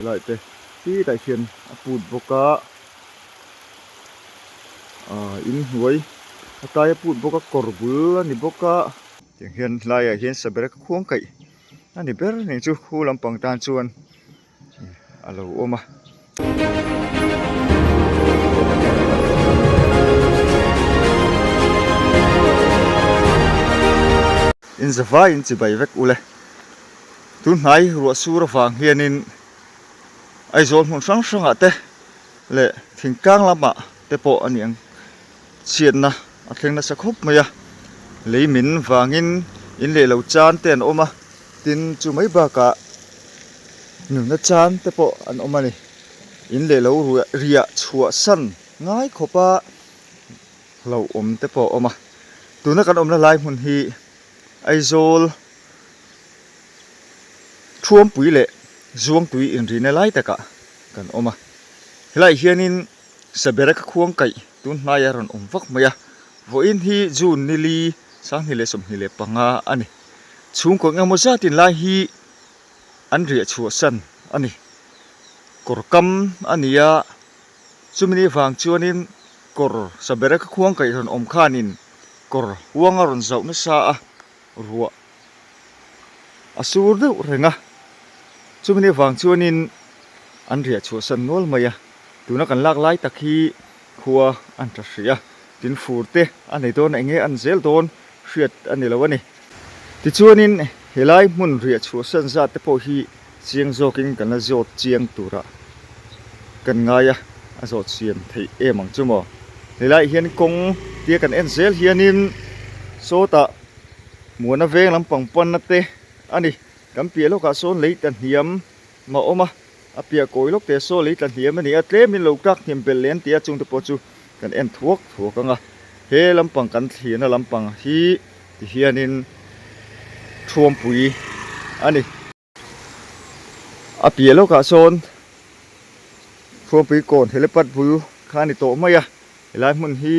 Helai te khitah hian a put bawk a ahh inhnuai a tlai a put bawk a kawr bul a ni bawk a. Tiang hian helaiah hian saberek khuang kaih a ni ber nih chu khu lampang tan chuan a lo awm a. In zavai in chibai vek ule. Tun hnai ruah sur avang hianin Aizawl hmun hrang hrangah te leh thingtlang lamah te pawh a ni ang chhiatna a thleng nasa khawp mai a, lei min vangin in leh lo chan te an awm a, tin chu mai bakah nunna chan te pawh an awm a ni. In leh lo riah chhuah san ngai khawpa hlauhawm te pawh a awm a, tuna kan awmna lai hmun hi Aizawl Thuampui leh Zuangtui inrihna lai takah kan awm a, helaiah hianin Sabereka khuang kaih tun hnaiah a rawn awm vak mai a, vawiin hi June nili 2025 a ni. Chhungkaw engemaw zatin lai hi an riah chhuahsan a ni. Kawr kam a ni a, chumi ni vang chuanin kawr Sabereka khuang kaih rawn awm khanin kawr huang a rawn zauh nasa a, ruah a sur deuh reng a, chumi ni avang chuanin an riah chhuahsan nual mai a, tuna kan lak lai tak hi khua an tha hrih a, tin fur te a nei dawn a enge an zel dawn hriat a ni lo a ni. Tichuanin helai hmun riah chhuahsan zat te pawh hi chiang zawkin kan la zawt chiang turah kan ngai a, a zawt siam theih em ang chu maw. Helaiah hian kawng tia kan en zel hianin sawtah Muana veng lampang panna te a ni. Kan piah lawkah sawn lei tla hniam a awm a, a piah kawi lawk te saw lei tla hniam a ni a, tlemin lo tlak hniam belh leh an ti a, chungte pawh chu kan en thuak thuak ang a. He lampang kan thlirna lampang hi tihianin Thuampui a ni. A piah lawkah sawn Thuampui kawn helipad bul kha a ni tawh mai a, helai hmun hi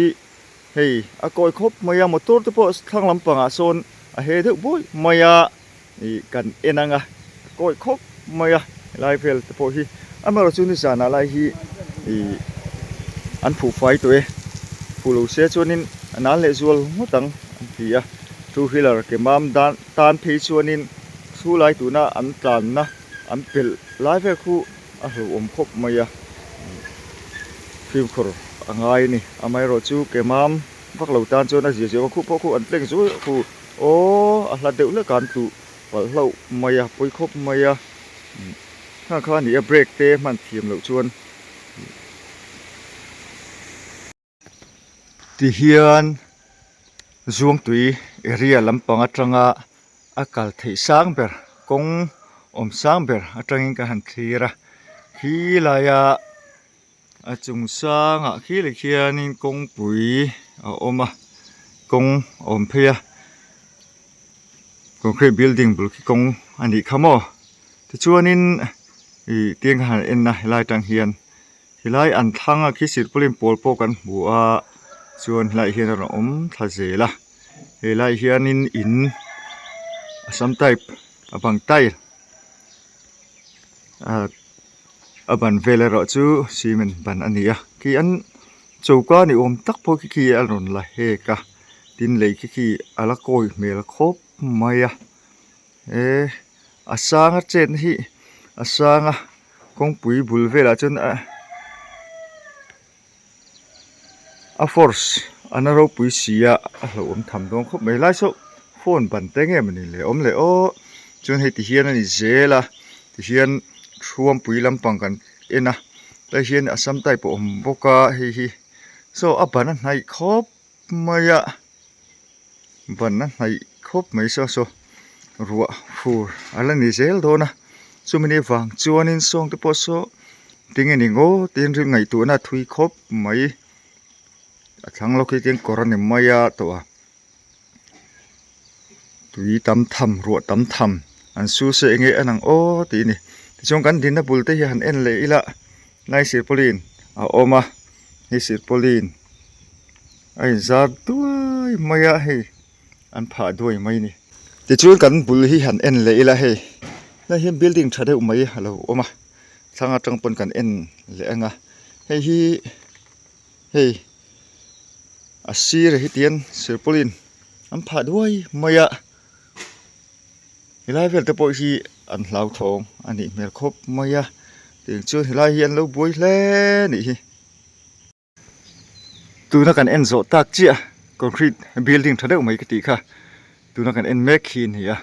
hei a kawi khawp mai a, motor te pawh thlang lampangah sawn a he deuh bawi mai a, ih kan en ang a, a kawi khawp mai a helai vel te pawh hi amaherawhchu chu nizanah lai hi ih an phuh fai tawh e, phuh lo se chuanin a nan leh zual ngawt ang an ti a, two wheeler ke mam dan tan phei chuanin. Chu lai tuna an tlanna an pelh lai vel khu a hlauhawm khawp mai a, fimkhur a ngai a ni. Amaherawhchu ke mam vak lo tan chuan a zia zia khu pawh khu an tleng zui khu aw a hla deuh hlek a an tluh palh hlauh mai a, pawi khawp mai a. Kha kha a ni a brake te hman thiam loh chuan. Tihian Zuangtui area lampang atanga a kal theih sang ber kawng awm sang ber atangin ka han thlir a khi laia a chung sangah khi leh khianin kawngpui a awm a kawng a awm phei a concrete building bul khi kawng a nih kha maw tichuanin ih tiang ka han en a helai atang hian. Helai an thlang a khi silpaulin pawl pawh kan hmu a chuan helaiah hian a rawn awm thla zel a helaiah hianin in assam type a bang tile ah a ban vel erawh chu cement ban a ni a khi an choka ni awm tak pawh khi khi a rawn la hek a tin lei khi khi a la kawi hmel khawp mai a he a sang a chetna hi a sang a. Kawngpui bul velah chuan a a force a na ropui si a a hlauhawm tham dawn khawp mai lai saw phone ban te nge mawni le awm le aw chuan hei ti hian a ni zel a tihian thuampui lampang kan en a tlai hian assam type a awm bawk a hei hi saw a ban a hnaih khawp mai a. Ban a hnaih khawp mai saw saw ruah fur a la ni zel dawn a chumi ni vang chuanin sawng te pawh saw tinge ni ngaw tiin rin ngaihtuahna a thui khawp mai a thlang lawk hi chuan kawr a ni mai a tawh a tui tam tham ruah tam tham an su se enge a lang aw tih a ni tichuan kan dinna bul te hi han en leh ila lai silpauline a awm a hei silpauline. A inzar duai mai a hei an phah duai mai a ni. Tichuan kan bul hi han en leh ila hei helai hian building tha deuh mai a lo awm a. Thlang atang pawn kan en leh ang a hei hi hei a sir hi tian silpawlin an phah duai mai a helai vel te pawh hi an hlauthawng a nih hmel khawp mai a tiang chuan helai hi an lo buai hle a nih hi. Tuna kan en zawh tak chiah concrete building tha deuh mai ka tih kha tuna kan en mek hi a ni a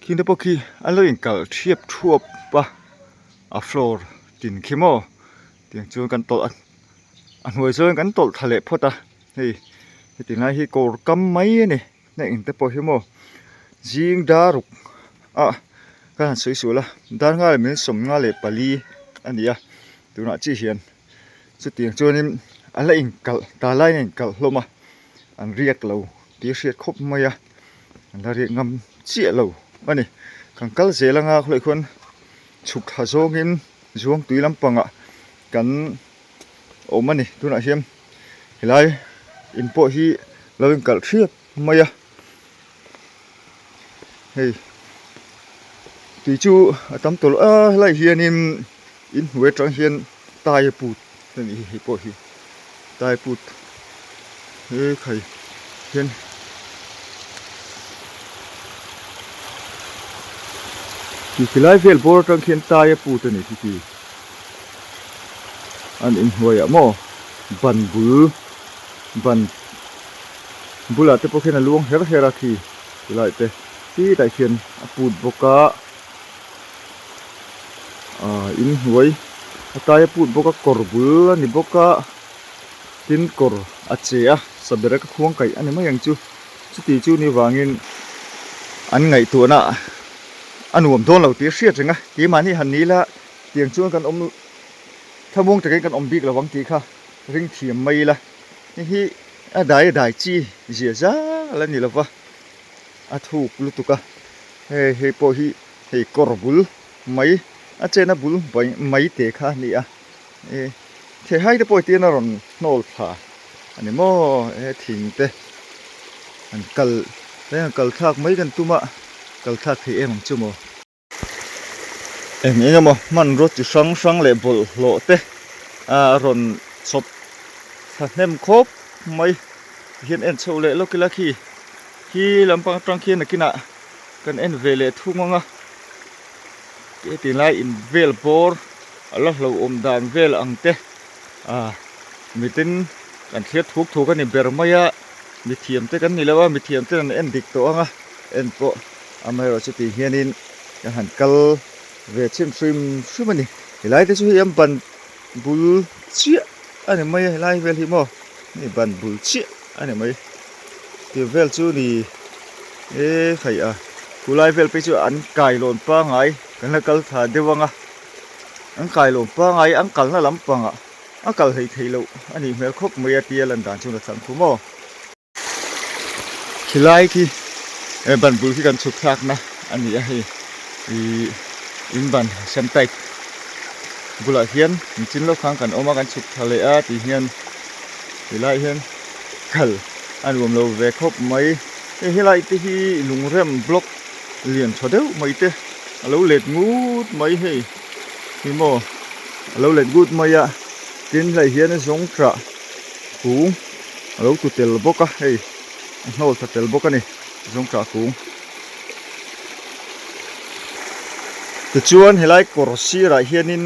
khing te pawh khi an lo inkalh thiap thuap a a floor tin khi maw tiang chuan kan tawlh a a hnuai chuan kan tawlh thla leh phawt a hei heti lai hi kawr kam mai a ni na eng te pawh hi maw zing dar ruk ah ka han sawi sual a dar nga leh min 54 a ni a tunah chiah hian. Chutiang chuanin a la inkalh ta laiin a inkalh hlawm a, an riak lo tih a hriat khawp mai a, an la riak ngam chiah lo a ni. Kan kal zel anga khawlai khuan chhuk thla zawngin Zuangtui lampangah kan awm a ni. Tunah hian helai in pawh hi lo inkalh hriat mai a, hei tui chu a tam tawh lo a helaiah hianin inhnuai atang hian. Tai a put a nih hi hei pawh hi tai put he khai hian ti khi lai vel bawr atang khian tai a put a ni khi khi an inhnuaiah maw ban bul ban bulah te pawh khian a luang her her a khi tilai te titah khian a put bawk a. Ahh inhnuai a tai a put bawk a kawr bul a ni bawk a tin kawr a che a sabera ka khuang kaih a ni mai ang chu chuti chu ni vangin an ngaihtuahna a nuam dawn lo tih a hriat reng a keimahni han ni ila tiang chuan kan awm thlamuang takin kan awm bik lo ang tih kha ring thiam mai ila hei hi a dai a dai chi zia zah la ni lo va a thuk lutuk a hei hei pawh hi hei kawr bul mai a chena bul mai te kha a ni a eh theihai te pawh hetian a rawn hnawl thla a ni maw he thing te an kal eng kal thlak mai kan tum a kal thlak thei em ang chu maw. Eng eng emaw hmanraw chi hrang hrang leh bawlhhlawh te a rawn chhawp thahnem khawp mai hian en chhoh leh lawk ila khi khi lampang atang khian nakinah kan en ve leh thung ang a heti lai in vel bawr a la hlauhawm dan vel ang te ah mitin kan thlir thuk thuk a ni ber mai a mithiam te kan ni lo a mithiam ten an en dik tawh ang a en pawh. Amaherawhchu tih hianin ka han kal ve chhin hrim hrim a ni. Helai te chu hei an ban bul chiah a ni mai a helai vel hi maw hei ban bul chiah a ni mai. Tih vel chu ni e khai a khulai vel phei chu an kailawn pangai kan la kal thla deuh ang a an kailawn pangai an kalna lampangah a kal hlei theih loh a nih hmel khawp mai a tia lan dan chuan a chang khu maw. Khilai khi eh ban bul khi kan chhuk thlak na a ni a hei ihh in ban sem type bulah hian nichin lawk khan kan awm a kan chhuk thla leh a tih hian tilai hian khal a nuam lo ve khawp mai hei helai te hi lungrem block lian tha deuh mai te a lo let ngut mai hei hi maw a lo let ngut mai a tin helai hian a zawng tah kung. A lo tu tel bawk a hei a hnawl tha tel bawk a ni zawngtah kung. Tichuan helai kawr sirah hianin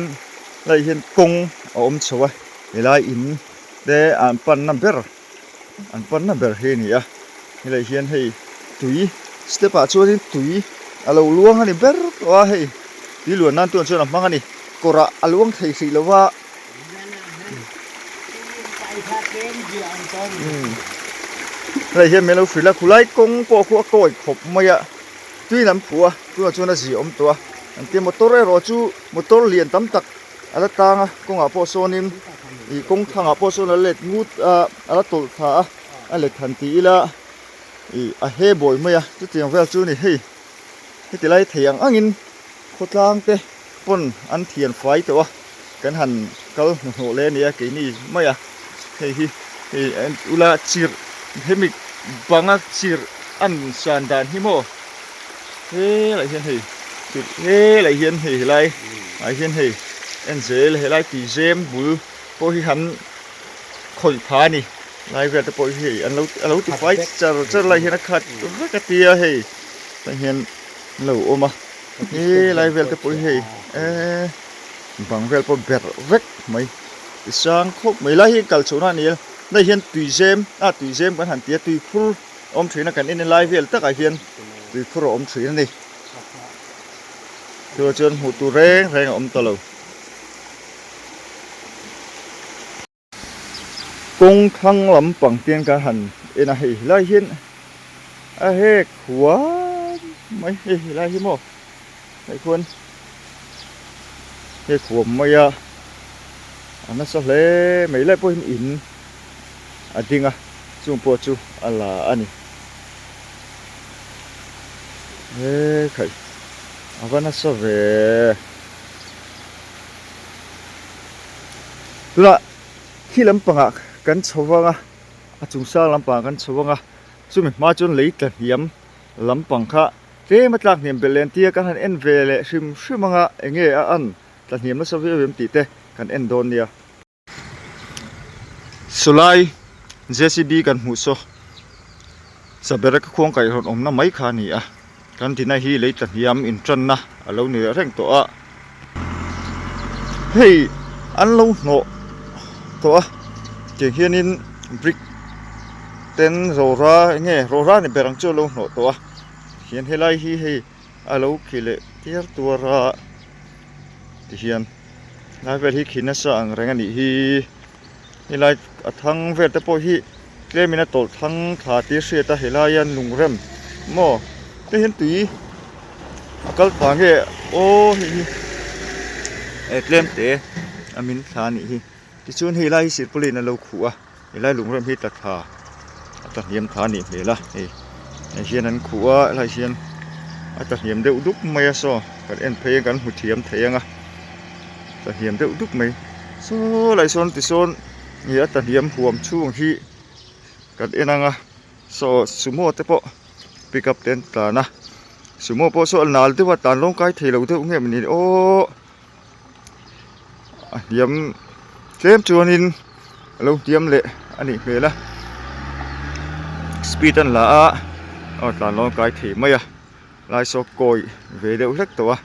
helaiah hian kawng a awm chho a helai in te an panna ber an panna ber hi a ni a helaiah hian hei tui step ah chuanin tui a lo luang a ni ber tawh a hei tui luan nan chuan chuan a hmang a ni kawrah a luang thei hrih lo va. Helai hian min lo hrilh a khulai kawng pawh khu a kawi khawp mai a tuin an phuh a tunah chuan a zia awm tawh a an tia motor erawh chu motor lian tam tak a la tang a kawngah pawh sawnin ih kawng thlangah pawh sawn a let ngut a a la tawlh thla a a let han ti ila ih a he bawi mai a chutiang vel chu a ni hei heti lai thei ang angin khawtlang te pawn an thian fai tawh a kan han kal hnuhnawh leh a ni a keini mai a hei hi hei a en ula chirh hemi banga chirh an san dan hi maw helaiah hian hei Helai hian hei helai ah hian hei en zel helai tuizem bul pawh hi han khawih pha a ni lai vel te pawh hi hei an lo a lo ti fai char char lai hian a khat vek a tia hei tah hian an lo awm a helai vel te pawh hi hei eee bang vel pawh berh vek mai ti sang khawp mai lai hi kal chhohna a ni a hei hian tuizem ah tuizem kan han ti a tuikhur awm thin a kan en lai vel takah hian tuikhur a awm thin a ni. Chuvang chuan hmuh tur reng reng a awm ta lo. Kawng thlang lampang te hian kan han en a hei helai hian a hek huam mai hei helai hi maw hei khuan hek huam mai a a nasa hle mai lai pawh hian in a ding a chung pawh chu a la a ni. He khaih a va nasa ve. Tunah khi lampangah kan chho vang a, a chung sang lampangah kan chho vang a, chumi hma chuan lei tla hniam lampang kha tlem a tlak hniam belh leh an tia kan han en ve leh hrim hrim anga enge a an tla hniam nasa viau em tih te kan en dawn nia. Sawlai JCB kan hmuh saw Sabereka khuang kaihrawn awmna mai kha a ni a, kan tina hi lei tla hniam intanna a lo ni reng tawh a, hei an lo hnawh tawh a tiang hianin brick ten rawra eng nge rawra ni ber ang chu a lo hnawh tawh a hian helai hi hei a lo khi leh tiar tuar a tihian. Lai vel hi khi nasa ang reng a nih hi. Helai a thang vel te pawh hi tlem in a tawlh thang thla tih a hriat a helai a lungrem maw hei hian tui a kal thla nge aw hei hi eh tlem te a min thla a nih hi tichuan hei lai hi silpauline a lo khuh a helai lungrem hi tla thla a tla hniam thla a nih hmel a hei hei hian an khuh a helai hian a tla hniam deuh dup mai a saw kan en phei a kan hmu thiam thei ang a tla hniam deuh dup mai saw lai sawn tisawn ih a tla hniam huam chhung hi kan en ang a saw sumo te pawh pick up te an tlan a sumo pawh saw a nal deuh a tlan rawng kai thei lo deuh nge mawni aww. A hniam tlem chuanin a lo hniam leh a nih hmel a speed an la a aw tlan lawn kai thei mai a lai saw kawi ve deuh hlek tawh a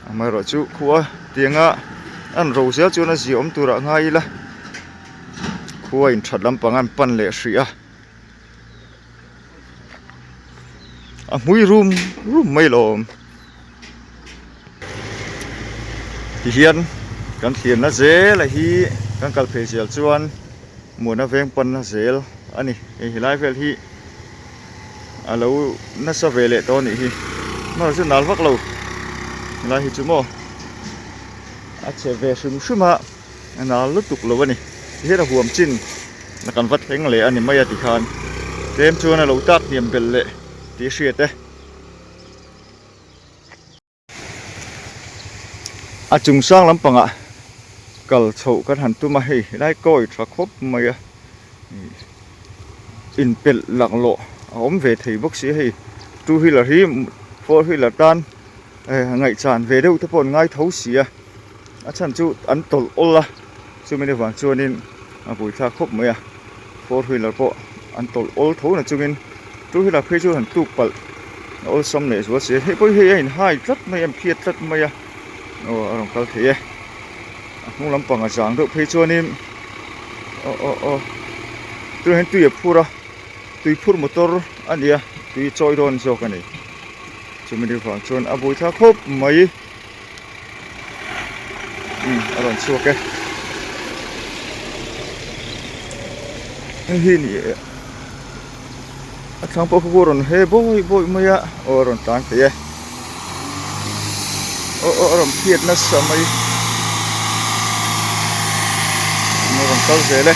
amaherawh chu khua tianga an ro zel chuan a ziaawm turah ngai ila khua in that lampang an pan leh hrih a a hmui rum rum mai lawm. Tihian kan thirna zel a hi kan kal phei zel chuan muana veng panna zel a ni hei helai vel hi a lo nasa ve leh tawh a nih hi hmarcha chu nal vak lo helai hi chu maw a chhe ve hrim hrim a a nal lutuk lo a ni tihian a huam chin a kan va thleng leh a ni mai a tikhan tlem chuan a lo tak hniam belh leh tih a hriat e. A chung sang lampangah kal chhoh kan han tum a hei helai kawi tha khawp mai a inpelh laklawh a awm ve thei bawk si a hei two wheeler hi four wheeler tan ngaihchan ve deuh te pawh an ngai tho si a a chhan chu an tawlh awl a chumi ni vang chuanin a buaithlak khawp mai a four wheeler pawh an tawlh awl tho na chungin two wheeler phei chu han tluk palh a awlsam leh zual si a hei pawh hi a inhai tlat mai a inphiat tlat mai a aw a rawn kal thei e a hnung lampang a zang deuh phei chuanin aw aw aw tunah hian tui a phur a tui phur motor a ni a tui chawi dawn zawk a ni chumi ni vang chuan a buaithlak khawp mai. Umm a rawn chhuak e hei hi ni e a thlang pawh kha rawn he bawi bawi mai a aw a rawn tlan thei e aw aw a rawn phiat nasa mai a rawn kal zel e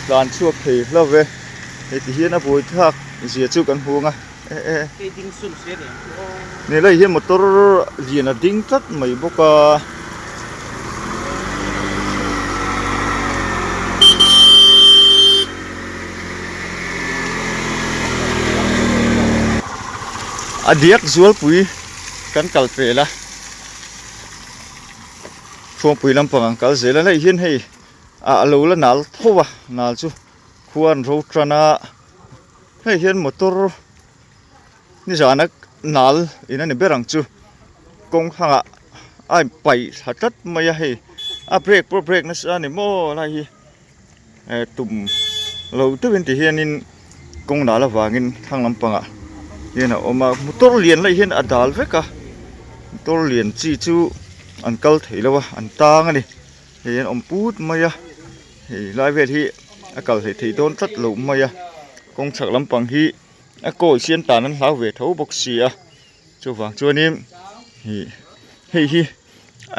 tlan chhuak thei hlauh ve hei ti hian a buaithlak zia chu kan hung a. Ni lai hian motor lian a ding tlat mai bawk a. A diak zualpui kan kal pel a, Khuangpui lampang an kal zel a, hei hian hei a lo la nal tho a, nal chu khua an ro tan a, hei hian motor nizana nal in a ni ber ang chu kawng hrangah a in paih thla tlat mai a hei a brake pawh brake nasa a ni maw lai hi. Eh tum lo deuhin ti hianin kawng dal avangin thlang lampangah hian a awm a motor lian lai hian a dal vek a motor lian chi chu an kal thei lo a an tang a ni hei an awm put mai a hei lai vel hi a kal hleih theih dawn tlat lo mai a kawng chhak lampang hi a kawi siam tan an hlau ve tho bawk si a chuvang chuanin ih hei hi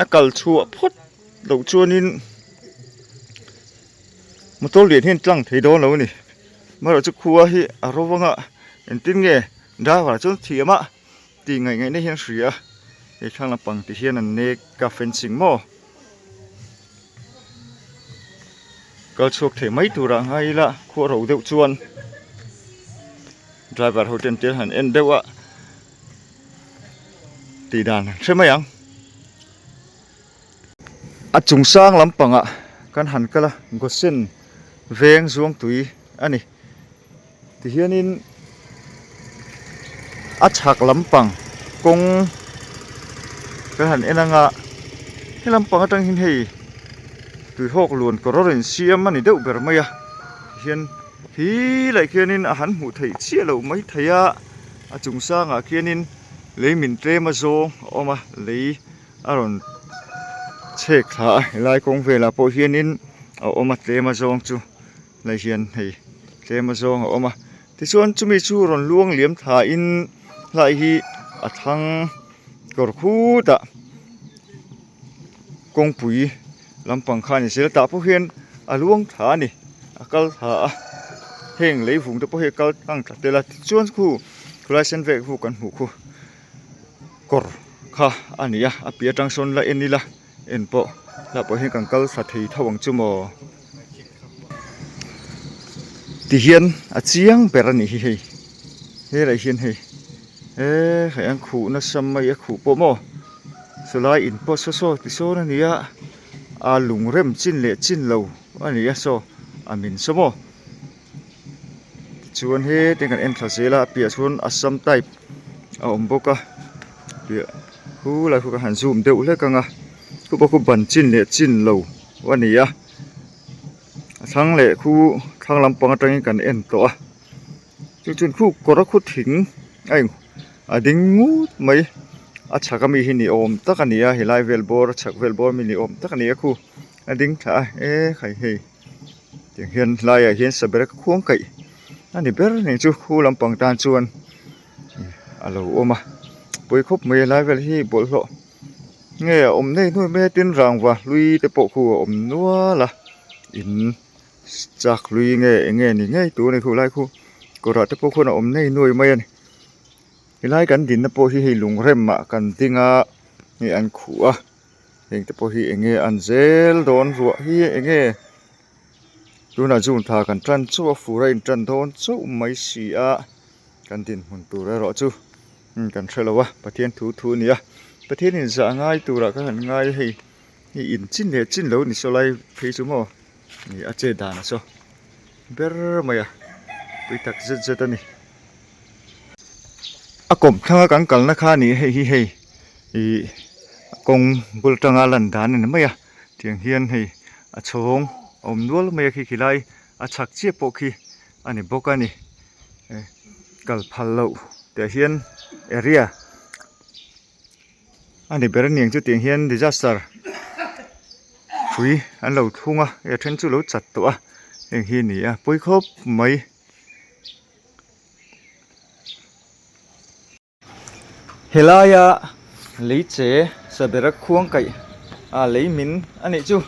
a kal chhuah phawt loh chuanin motor lian hian tlang thei dawn lo a ni amaherawhchu khua hi a ro anga engtin nge driver chuan thiam a tih ngaih ngaihna hian a hria a hei thlang lampang ti hian an nek a fencing maw kal chhuak thei mai turah ngai ila khua ro deuh chuan driver ho ten te han en deuh a tih dan an hre mai ang. A chung sang lampangah kan han kal a Gosen veng zuangtui a ni tihianin a chhak lampang kawng kan han en anga he lampang atang hian hei tuihawk luan kawr a rawn siam a ni deuh ber mai a tihian hi lai khianin a han hmuh theih chiah loh mai thei a a chung sangah khianin lei min tlem a zawng a awm a lei. A rawn chhek thla a helai kawng velah pawh hianin a awm a tlem a zawng chu lai hian hei tlem a zawng a awm a tichuan chumi chu rawn luang liam thlain hlai hi a thlang kawr khutah kawngpui lampang kha a ni zel tah pawh hian a luang thla a ni a kal thla a heng lei vung te pawh hi a kal tlang thla tel a tichuan khu khulai sen vek khu kan hmuh khu. Kawr kha a ni a a piah atang sawn la en ila en pawh lah pawh hian kan kal thla thei tho ang chu maw tihian a chiang ber a nih hi hei helai hian hei eee hei an khuh nasa mai a khuh pawh maw sawlai in pawh saw saw ti sawn a ni a a lung rem chin leh chin lo a ni a saw a min saw maw. Tichuan heti kan en thla zel a a piah chuan assam type a awm bawk a piah khu lai khu kan han zoom deuh hlek ang a khu pawh khu ban chin leh chin lo a ni a a thlang leh khu thlang lampang atangin kan en tawh a chu chuan khu kawr a khu thing a in a ding ngut mai a chhak ami hi ni awm tak a ni a helai vel bawr a chhak vel bawr ami ni awm tak a ni a khu a ding thla a e khai hei. Tiang hian hlaiah hian saberek khuang kaih a ni ber nih chu khu lampang tan chuan a lo awm a pawi khawp mai a lai vel hi bawlhhlawh nge a awm nei hnuai mai a tin rangva hlui te pawh khu a awm nual a in chak hlui nge eng nge ni ngei tur a ni khu lai khu kawrah te pawh khuan a awm nei nuai mai a ni helai kan dinna pawh hi hei lung remah kan ding a hei an khuh a. Heng te pawh hi eng nge an zel dawn ruah hi eng nge tunah June thla kan tan chauh a fur a in tan dawn chauh mai si a kan dinhmun tur erawh chu kan hre lo a Pathian thu thu a ni a Pathian in zah ngai turah ka han ngai a hei hei in chin leh chin lo ni saw lai phei chu maw a chet dan a saw ber mai a pui tak zet zet a ni. A kawm thlanga kan kalna kha a ni hei hi hei ih kawng bul atanga lan dan a ni mai a tiang hian hei a chhawng a awm nual mai a khi khi lai a chhak chiah pawh khi a ni bawk a ni kal phal loh tih ah hian area a ni ber aniang chu tiang hian disaster hrui an lo thlung a hei a then chu a lo chat tawh a heng hi a ni a pawi khawp mai. Helaia leiche sabera khuang kaih a lei min a nih chu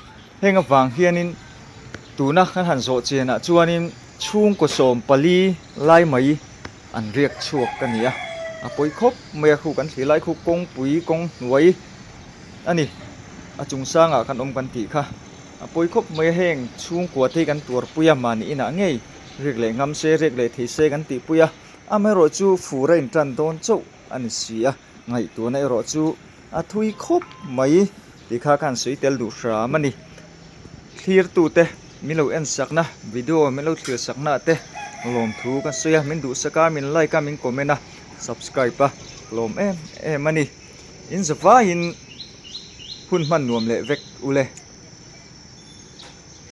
heng avang hianin tuna kan han zawh chenah chuanin chhungkaw 14 lai mai an riak chhuak a ni a a pawi khawp mai a khu kan thlir lai khu kawngpui kawng hnuai a ni a chung sangah kan awm kan tih kha a pawi khawp mai a heng chhungkua te hi kan tuarpui a mahni inah ngei. Riak leh ngam se, riak leh thei se kan tihpui a, amaherawhchu fur a intan dawn chauh. a ni si a, ngaihtuahna erawh chu a thui khawp mai tih kha ka han sawi tel duh hram a ni. Thlirtute min lo en sakna video min lo thlir sakna te lawmthu ka sawi a, min duhsak a, min like a, min comment a, subscribe a lawm em em a ni. In zavaiin hun hman nuam leh vek ule.